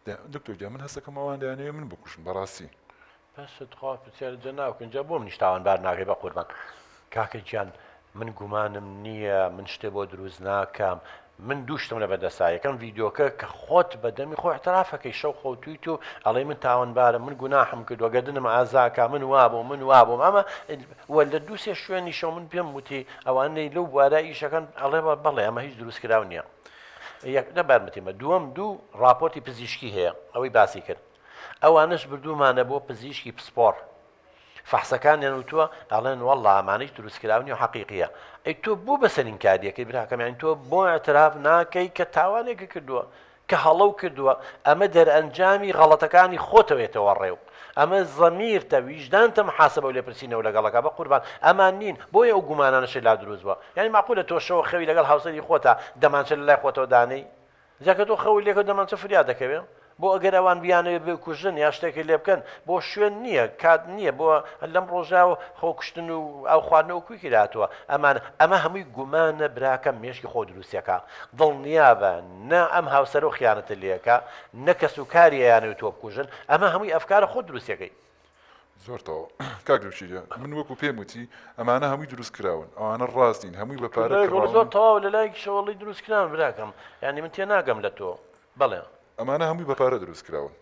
دکتۆر گیان من هەستەکەم ئەوان دەیانەوێ من بکوژن بەڕاستی. بەسە تخوا پرسیارە جەناب کەن جا بۆ منیش تاوانبار ناکەی بەقوربان کاکە گیان من گومانم نییە من شتێ بۆ دروست ناکەم من دوو شتم لە بەدەسا یەکەم ڤیدیۆکە کە خۆت بە دەمی خۆ اعترافەکەی شەو خەوتویت و ئەڵێی من تاوانبارم من گوناحم کردووە گەردنم ئازاکە من وابووم من وابووم ئەمە وە لە دوو سێ شوێنیشەوە من پێم وتی ئەوانەی لەو بوارە ئیشەکەن ئەڵێ بەڵێ ئەمە هیچ دروستکراو نییە یەک نە بارمتیمە دووەم دوو ڕاپۆرتی پزیشکی هەیە ئەوەی باسی کرد ئەوانەش بردوومانە بۆ پزیشکی پسپۆڕ فەحسەکانیان وتووە ئەڵێن وەڵا ئەمانەیش دروستکراو نیە و حەقیقیە ئەی تۆ بۆ بەسەر ئینکاریەکەی براکەم یانی تۆ بۆ اعتراف ناکەی کە تاوانێکە کردووە کە هەڵەو کردووە ئەمە دەرئەنجامی غەڵەتەکانی خۆتەوێتەوە ڕێو ئەمە زەمیرتە ویژدانتە محاسبە و لێپرسینەوە لەگەڵەکە بە قوربان ئەمان نین بۆیە ئەو گومانانەشی لا دروست بووە یانی مەعقولە تۆ شەوە خەوی لەگەڵ هاوسەری خۆتا دەمانچە لەلای خۆتەوە دانێی جا کە تۆ خەوت لێکەوت دەمانچە فریا دەکەوێ؟ بۆ ئەگەر ئەوان بیانەوێ بکوژن یا شتێکی لێ بکەن بۆ شوێن نییە کات نییە بۆ لەم ڕۆژە خۆ کوشتن و ئەو خواردنەوە کوی کراتوە ئەمان ئەمە هەمووی گومانە براکەم مێشکی خۆ دروستەکە دڵنیابە نە ئەم هاوسەرە و خیانەتە لێکە نە کەس و کاری ئەیانەوێت تۆ بکوژن ئەمە هەمووی ئەفکارە خۆ دروستەکەی. زۆر تەواو کاک لوشیرە من وەکو پێم وتی ئەمانە هەمووی دروست کراون ئەوانە ڕاست نین هەمووی بە پارە کڕاون. زۆر تەواو لە لایەکیشەوە ئەڵێی دروست کراون براکەم یانی من تێناگەم لە تۆ بەڵێ. ئەمانە هەمووی بە پارە دروست کراون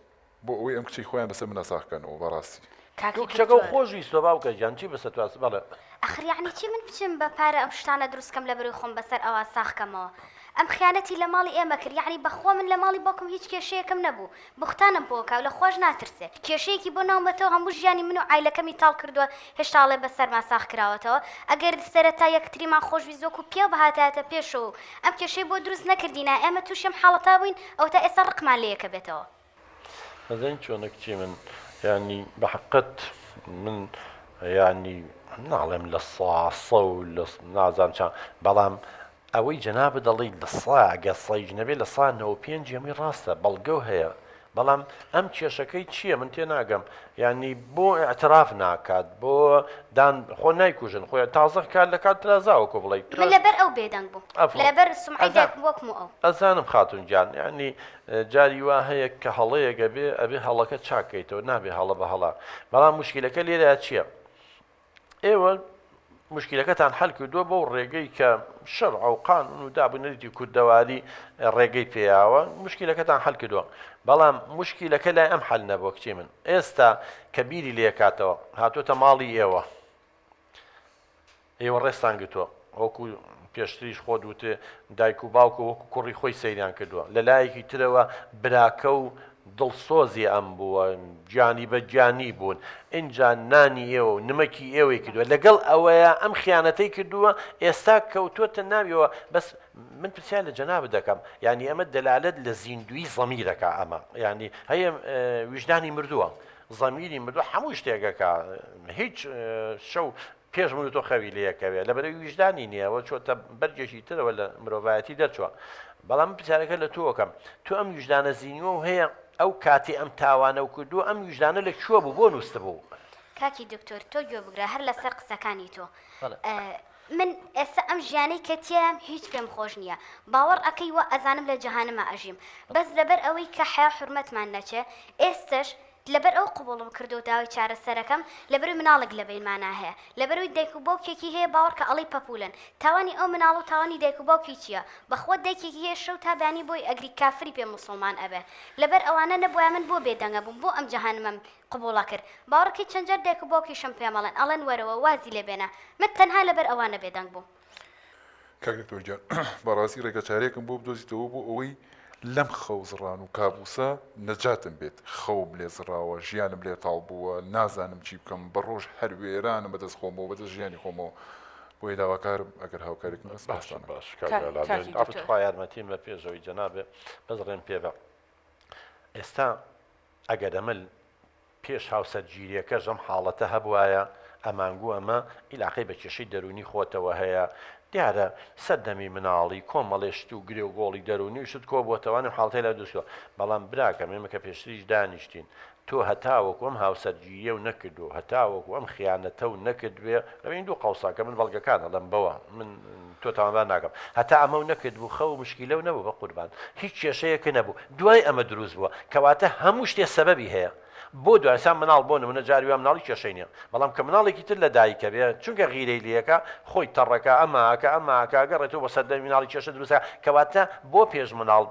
بۆ ئەوەی ئەم کچەی خۆیان بەسەر منا ساغ کەنەوە بەڕاستی. تۆ کاکی کچەکەو دکتۆر. خۆش ویستوە باوکە گیان چی بەسەر تۆ بەڵێ. ئەخر یەعنی چی من بچم بە پارە ئەم شتانە دروست کەم لەبەرەوەی خۆم بەسەر ئەوا ساغ کەمەوە ئەم خیانەتی لە ماڵی ئێمە کرد یەعنی بەخوا من لە ماڵی باوکم هیچ کێشەیەکم نەبوو بوختانم بۆ ئەکا و لە خواش ناترسێ. کێشەیەکی بۆ ناومەتەوە هەموو ژیانی من و عایلەکەمی تاڵ کردووە هێشتا ئەڵێ بەسەرما ساغ کراوەتەوە ئەگەر سەرەتا یەکتریمان خۆشویست وەکو پیاو بهاتایەتە پێشەوە و ئەم کێشەی بۆ دروست نەکردینا ئێمە توشی ئەم حاڵەتە بووین ئەوەتا ئێستا ڕقمان لێیەکە بێتەوە. ئەزانی چۆنە کچی من یانی بە حەقت من یانی ناڵێم لە ساسە و لە نازانم چا بەڵام ئەوەی جەنابت دەڵێی لە سا گەر سەیش نەبێ لە سا 95 هەمووی ڕاستە بەڵگەو هەیە بەڵام ئەم کێشەکەی چییە من تێناگەم یعنی بۆ اعتراف ناکات بۆ دان خۆ نایکوژن خۆی تازە کار لە کات ترازاوە کۆ بڵێ من لەبەر ئەو بێدەنگ بووم لەبەر سومعەی دایکم وەکم و ئەو. ئەزانم خاتون گیان یعنی جاری وا هەیە کە هەڵەیەک ئەبێ ئەبێ هەڵەکە چاک کەیتەوە نابێ هەڵە بە هەڵە بەڵام مشکلەکە لێرە چییە ئێوە موشکیلەکەتان حەل کردووە بەو ڕێگەی کە شەرع و قانون و داب و نەریتی کوردەواری ڕێگەی پێیاوە موشکیلەکەتان حەل کردووە بەڵام موشکیلەکە لای ئەم حەل نەبووە کچی من ئێستا کە بیری لێکاتەوە هاتووەتە ماڵی ئێوە ئێوە ڕێستان گرتووە وەکو پێشتریش خۆت وتێ دایک و باوکە وەکو کوڕی خۆی سەیریان کردووە لە لایەکی ترەوە براکە و دڵسۆزی ئەم بووە گیانی بە گیانی بوون ئینجا نانی ئێوە و نمەکی ئێوەی کردووە لەگەڵ ئەوەیا ئەم خیانەتەی کردووە ئێستا کەوتووەتە ناویەوە بەس من پرسیار لە جەنابت دەکەم یانی ئەمە دەلالەت لە زیندووی زەمیرەکە ئەمە یانی هەیە ویژدانی مردووە زەمیری مردووە هەموو شتێکەکە هیچ شەو پێش من و تۆ خەوی لێ ئەکەوێ لەبەرئەوەی ویژدانی نیە و چۆتە بەرگێکی ترەوە لە مرۆڤایەتی دەرچوە بەڵام من پرسیارەکە لە تۆ ئەکەم تۆ ئەم ویژدانە زینوە و هەیە ئەو کاتی ئەم تاوانە و کردووە ئەم ویژدانە لە کوێ بوو بۆ نووستبوو؟ کاکی دکتۆر تۆ گوێ بگرە هەر لەسەر قسەکانی تۆ من ئێستا ئەم ژیانەی کە تیایم هیچ پێم خۆش نییە باوەڕ ئەکەی وا ئەزانم لە جەهانما ئەژیم بەس لەبەر ئەوەی کە حەیا حورمەتمان نەچێ ئێستەش لەبەر ئەوە قبوڵم کردو داوای چارەسەرەکەم لەبەروی مناڵێک لە بەینمانا هەیە لەبەروی دایک و باوکێکی هەیە باوەڕکە ئەڵێی پەپولەن تاوانی ئەو مناڵ و تاوانی دایک و باوکی چیە بەخوا دایکێکی هەیە شەو تا بەیانی بۆی ئەگری کافری پێ موسڵمان ئەبێ لەبەر ئەوانە نەبوایە من بۆ بێدەنگە بووم بۆ ئەم جەهەنمەم قبوڵە کرد باوەڕکەی چەند جار دایک و باوکیشم پێم ئەڵێن ئەڵێن وەرەوە وازی لێ بێنە من تەنها لەبەر ئەوانە بێدەنگ بووم. کاک دکتۆر گیان بەڕاستی ڕێگە چارەیەکم بۆ بدۆزیتەوە بۆ ئەوەی لەم خەو زڕان و کابوسە نەجاتم بێت خەوم لێ زڕاوە ژیانم لێ تاڵ بووە نازانم چی بکەم بە ڕۆژ هەر وێرانم بەدەست خۆمەوە بەدەست ژیانی خۆمەوە بۆیە داواکارم ئەگەر هاوکارێکم هەست باشە باشتانە باش کاک کاک ئالان کاکی عەفو دکتۆر. تخوا یارمەتیم بە پێشەوەی جەنابێ بەس ڕێم پێ بە ئێستا ئەگەر ئەمە پێش هاوسەرگیریەکەش ئەم حاڵەتە هەبوایە ئەمانگوو ئەمە ئیلاقەی بە کێشەی دەروونی خۆتەوە هەیە. دیارە سەردەمی مناڵی کۆمەڵێ شت و گرێ و گۆڵی دەروونی و شت کۆبووەتەوانێ و حاڵەتەی لا دروست کردووە بەڵام براکەم ئێمە کە پێشتریش دانیشتین تۆ هەتاوەکو ئەم هاوسەرگیریەو نەکردو هەتاوەکو ئەم خیانەتەو نەکردبێ لەبەین دوو قەوسا کە من بەڵگەکان ئەڵێم بەوە من تۆ تاوانبار ناکەم هەتا ئەمەو نەکردبوو خەو مشکیلەو نەبوو بەقوربان هیچ کێشەیەک نەبوو دوای ئەمە دروست بووە کەواتە هەموو شتێ سەبەبی هەیە بۆ دوای سا مناڵ بۆ نمونە جاری وا مناڵی کێشەی نیە بەڵام کە مناڵێکی تر لە دایکە بێ چونکە غیرەی لێکە خۆی تەڕەکە ئەماکە ئەماکە گەڕێتەوە بۆ سەردەمی مناڵی کێشە دروستە کەواتە بۆ پێش مناڵ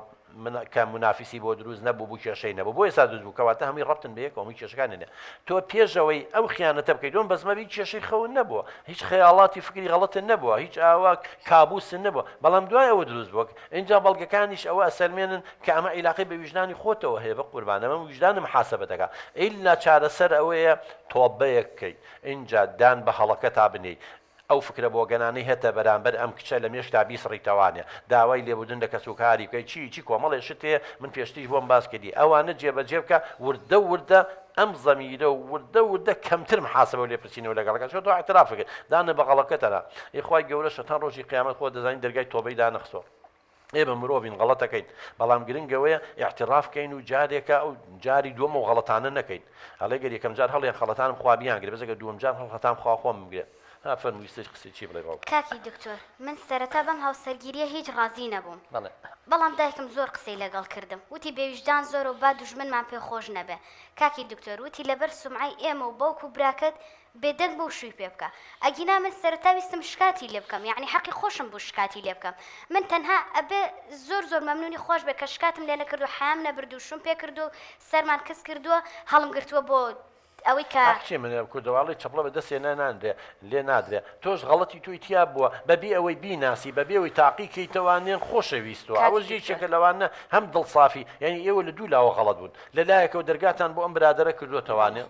کە مونافیسی بۆ دروست نەبوو بوو کێشەی نەبوو بۆ ئێستا دروست بوو کەواتە هەمووی ڕەبتن بەیەکەوە هەمووی کێشەکانی نیە تۆ پێشەوەی ئەو خیانەتە بکەیت دۆم بەزمە بی کێشەی خەون نەبووە هیچ خەیاڵاتی فکری غەڵەتت نەبووە هیچ ئاوا کابوست نەبووە بەڵام دوای ئەوە دروست بووە ئینجا بەڵگەکانیش ئەوە ئەسەلمێنن کە ئەمە عیلاقەی بە ویژدانی خۆتەوە هەیە بەقوربان ئەمە ویژدانە محاسبە دەکا ئیلا چارەسەر ئەوەیە تۆبەیەک بکەی ئینجا دان بە هەڵەکەتا بنێی ئەو فکرە بۆگەنانەی هەتە بەرامبەر ئەم کچە لە مێشکتا بیسڕیتەوانێ داوای لێبوردن لە کەسوکاری بکەی چی چی کۆمەڵێ شت هەیە من پێشتریش بۆم باس کردی ئەوانە جێبەجێ بکە وردە وردە ئەم زەمیرە و وردە وردە کەمتر محاسبە و لێپرسینەوە لەگەڵ ئەکات چونکە تۆ اعترافت کرد دانە بە غەڵەکەتەنا ئێ خوای گەورە شەتان ڕۆژی قیامەت خۆت دەزانی دەرگای تۆبەی دانەخستوە ئێمە مرۆڤین غەڵەتەکەین بەڵام گرنگ ئەوەیە اعتراف کەین و جارێکە ئەو جاری دووەم و غەڵەتانە نەکەین ئەڵێ گەر یەکەم جار هەڵیان خەڵەتانم خوا بیانگرێ بەس ئەگەر دووەم جار هەڵخەتام خوا خۆم بگرێ ها فەرموو ویستت قسەی چی بڵێ باوکم. کاکی دکتۆر من سەرەتا بەم هاوسەرگیریە هیچ ڕازی نەبووم بەڵێ. بەڵام دایکم زۆر قسەی لەگەڵ کردم وتی بێویژدان زۆرە و با دوژمنمان پێ خۆش نەبێ کاکی دکتۆر وتی لەبەر سومعەی ئێمە و باوک و براکەت بێدەنگ بە و شووی پێ بکە ئەگینا من سەرەتا ویستم شکاتی لێ بکەم یەعنی حەقی خۆشم بوو شکاتی لێ بکەم من تەنها ئەبێ زۆر زۆر مەمنونی خواش بێ کە شکاتم لێ نەکرد و حەیام نەبرد و شووم پێ کردووە و سەرمان کز کردووە هەڵم گرتووە بۆ ئەوەی کە. ئاخ کچێ من کوردەواڵی چەپڵە بە دەستێ نە نانرێ لێ نادرێ تۆش غەڵەتی تۆی تیا بووە بە بێ ئەوەی بیناسی بە بێ ئەوەی تاقی کەیتەوە نێن خۆشەویستوە کاکی ئەوەش دکتۆر. یەکێکە لەوانە هەم دڵسافی یانی ئێوە لە دوو لاوە غەڵەت بوون لە لایەکەوە دەرگاتان بۆ ئەم برادەرە کردووەتەوانێ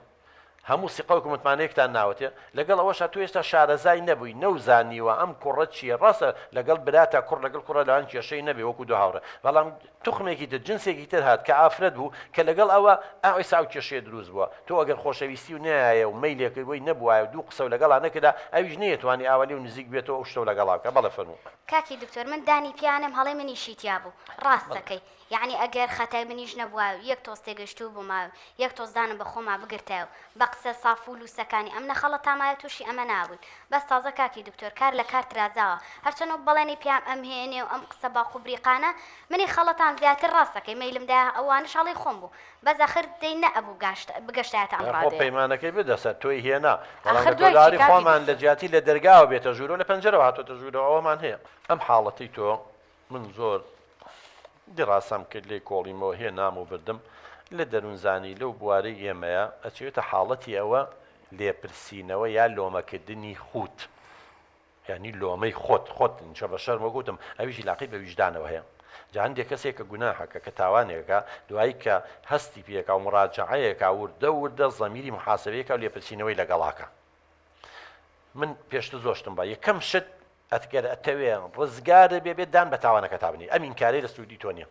هەموو سیقەوک و متمانەیەکتان ناوەتێ، لەگەڵ ئەوەشا تۆ ئێستا شارەزای نەبووی، نەوزانیوە ئەم کوڕە چییە، ڕاستە لەگەڵ براتا کوڕ لەگەڵ کوڕە لەوان کێشەی نەبێ وەکو دوو هاوڕێ، بەڵام توخمێکی تر، جنسێکی تر هات کە ئافرەت بوو کە لەگەڵ ئەوە ئا ئێستا ئەو کێشەیە دروست بووە، تۆ ئەگەر خۆشەویستی و نەیایە و مەیلێکت بۆی نەبوایە و دوو قسەو لەگەڵا نەکردا ئەویش نەیەتوانی ئاوا لێو نزیک بێتەوە ئەو شتەو لەگەڵا بکا، بەڵێ فەرموو. کاکی دکتۆر من دانی پیانم هەڵەی منیشی تیا بوو ڕاست دەکەی یەعنی ئەگەر خەتای منیش نەبوایە و یەک تۆز تێگەشتوو بوومایە و یەک تۆز دانم بە خۆما بگرتایە و بە قسە ساف و لووسەکانی ئەم نەخەڵەتامایە تووشی ئەمە نابووین بەس تازە کاکی دکتۆر کار لە کار ترازاوە هەرچەند ئەو بەڵێنەی پیام ئەمهێنێ و ئەم قسە باق و بریقانە منی خەڵەتان زیاتر ڕاست ئەکەی مەیلم دایە ئەوانەش هەڵەی خۆم بوو بەس ئەخر دەی نەئەبوو گاشت بگەشتایەتە ئەم خۆ ڕادەیە. پەیمانەکەی بردە سەر تۆی هێنا بەڵام ئاخر لە دوای چی تۆلاری کاکی خۆمان لە دکتۆر؟ جیاتی لە دەرگاوە بێتە ژوورەوە لە پەنجەرەوە هاتۆتە ژوورەوە ئەوەمان هەیە ئەم حاڵەتەی تۆ من زۆر دیڕاسەم کرد لێی کۆڵیمەوە هێنام و بردم لە دەروونزانی لەو بوارەی ئێمەیە ئەچێتە حاڵەتی ئەوە لێپرسینەوە یا لۆمەکردنی خوت یانی لۆمەی خۆت خۆت چە بە شەرمەوە گوتم ئەویش لاقی بە ویژدانەوە هەیە جا هەندێک کەسێک کە گوناحەکە کە تاوانێکە دوایی کە هەستی پێکا و مڕاجعەیەکە وردە وردە زەمیری محاسبەیەکە و لێپرسینەوەی لەگەڵاکە من پێشتر زۆر شتم بە یەکەم شت ئەگەر ئەتەوێ ڕزگارت بێ بێ دان بە تاوانەکەتا بنێی ئەم ئینکارەی لە سوودی تۆ نیە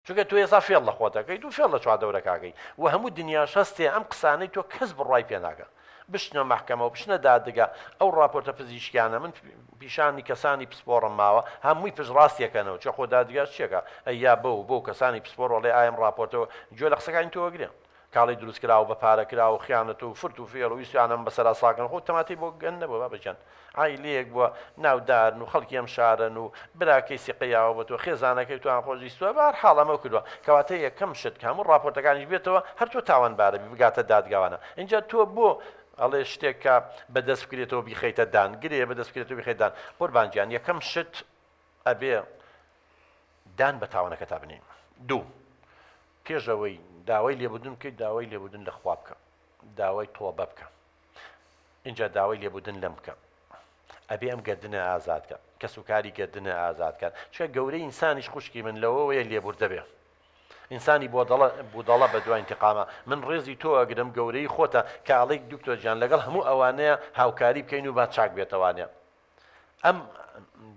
چونکە تۆ ئێستا فێڵ لە خۆت ئەکەیت و فێڵ لە چواردەورەکە ئەکەی و هەموو دنیاش هەستێ ئەم قسانەی تۆ کەس بڕوای پێ ناکا بچنە مەحکەمە و بچنە دادگا ئەو ڕاپۆرتە پزیشکیانە من پیشانی کەسانی پسپۆڕم ماوە هەمووی پشتڕاستی ئەکەنەوە چە خۆ دادگاش چیەکە ئەی یا بەو بەو کەسانی پسپۆڕ ئەڵێ ئایم ڕاپۆرتەوە گوێ لە قسەکانی تۆ ئەگرێ کاڵی دروست کراو بە پارە کراو و خیانەت و فرت و فێڵ و ویستویانە من بەسەرا ساکەن خۆ تەماتەی بۆ گەن نەبووە بابە گیان عایلەیەک بووە ناودارن و خەڵکی ئەم شارەن و براکەی سیقەی یاوە بە تۆ خێزانەکەی تۆیان خۆش ویستووە بە هەر حاڵ ئەمەو کردووە کەواتە یەکەم شت کە هەموو ڕاپۆرتەکانیش بێتەوە هەر تۆ تاوانبارە بی بگاتە دادگاوانە ئینجا تۆ بۆ ئەڵێ شتێک کە بەدەست بکرێتەوە بیخەیتە دان گرێ بەدەست بکرێتەوە بیخەیتە دان قوربان گیان یەکەم شت ئەبێ دان بە تاوانەکەتا بنێی دوو پێش ئەوەی داوای لێبوردن بکەیت داوای لێبوردن لە خوا بکە داوای تۆبە بکە ئینجا داوای لێبوردن لەم بکە ئەبێ ئەم گردنە ئازاد کە کەس و کاری گردنە ئازاد کات چکە گەورەی ئینسانیش خوشکی من لەوەیە لێبوردە بێ ئینسانی بۆ دەڵە بودەڵە بە دوای انتقامە من ڕێزی تۆ ئەگرم گەورەی خۆتە کە ئەڵێی دکتۆر گیان لەگەڵ هەموو ئەوانەیە هاوکاری بکەین و با چاک بێتەوانێ ئەم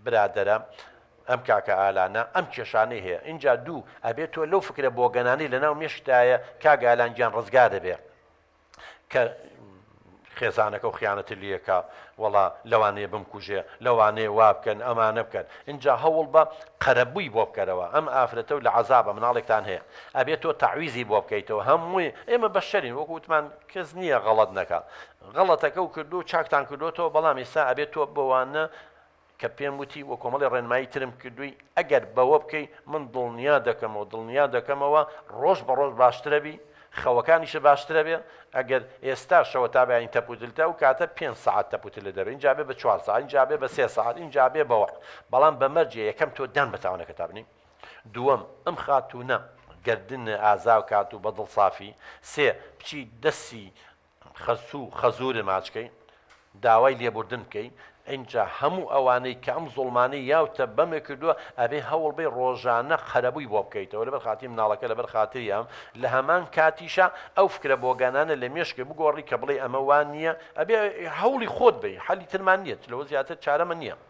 برادەرە ئەم کاکە ئالانە ئەم کێشانەی هەیە ئینجا دوو ئەبێت تۆ لەو فکرە بۆگەنانەی لەناو مێشکتایە کاک ئالان گیان ڕزگار دەبێ کە. خێزانەکە و خیانەتت لێکا وەڵا لەوانەیە بمکوژێ لەوانەیە وابکەن ئەمانە بکەن ئینجا هەوڵبە قەرەبووی بۆ بکەرەوە ئەم ئافرەتە و لە عەزابە مناڵێکتان هەیە ئەبێ تۆ تەعویزی بۆ بکەیتەوە هەمووی ئێمە بەشەرین وەکو وتمان کەس نییە غەڵەت نەکا غەڵەتەکە و کردو چاکتان کردوتەوە بەڵام ئێستا ئەبێ تۆ بەوانە کە پێم وتی وە کۆمەڵی ڕێنمایی ترم کردووی ئەگەر بەوە بکەی من دڵنیا دەکەمەوە دڵنیا دەکەمەوە ڕۆژ بە ڕۆژ باشترەبی خەوەکانیشە باشترەبێ ئەگەر ئێستا شەوە تا بەیانی تەپوتلتە ئەو کاتە پێنج سەعات تەپوتلت دەبێ ئینجا بێ بە چوار سەعات ئینجا بێ بە سێ سەعات ئینجا بێ بەوە بەڵام بە مەرجێ یەکەم تۆ دان بە تاوانەکەتا بنێی دووەم ئەم خاتوونە گەردن ئازا کات و بە دڵ سافی سێ بچی دەستی خەسوو خەزوورت ماچ کەی داوای لێبوردن بکەی ئینجا هەموو ئەوانەی کە ئەم زوڵمانەی یاوتە بەمێ کردووە ئەبێ هەوڵ بەی ڕۆژانە قەرەبووی بۆ بکەیتەوە لەبەر خاتری مناڵەکە لەبەر خاتری ئەم لە هەمان کاتیشا ئەو فکرە بۆگەنانە لە مێشکت بگۆڕی کە بڵێی ئەمە وا نییە ئەبێ هەوڵی خۆت بەی حەلی ترمان نییە لەوە زیاتر چارەمە نییە.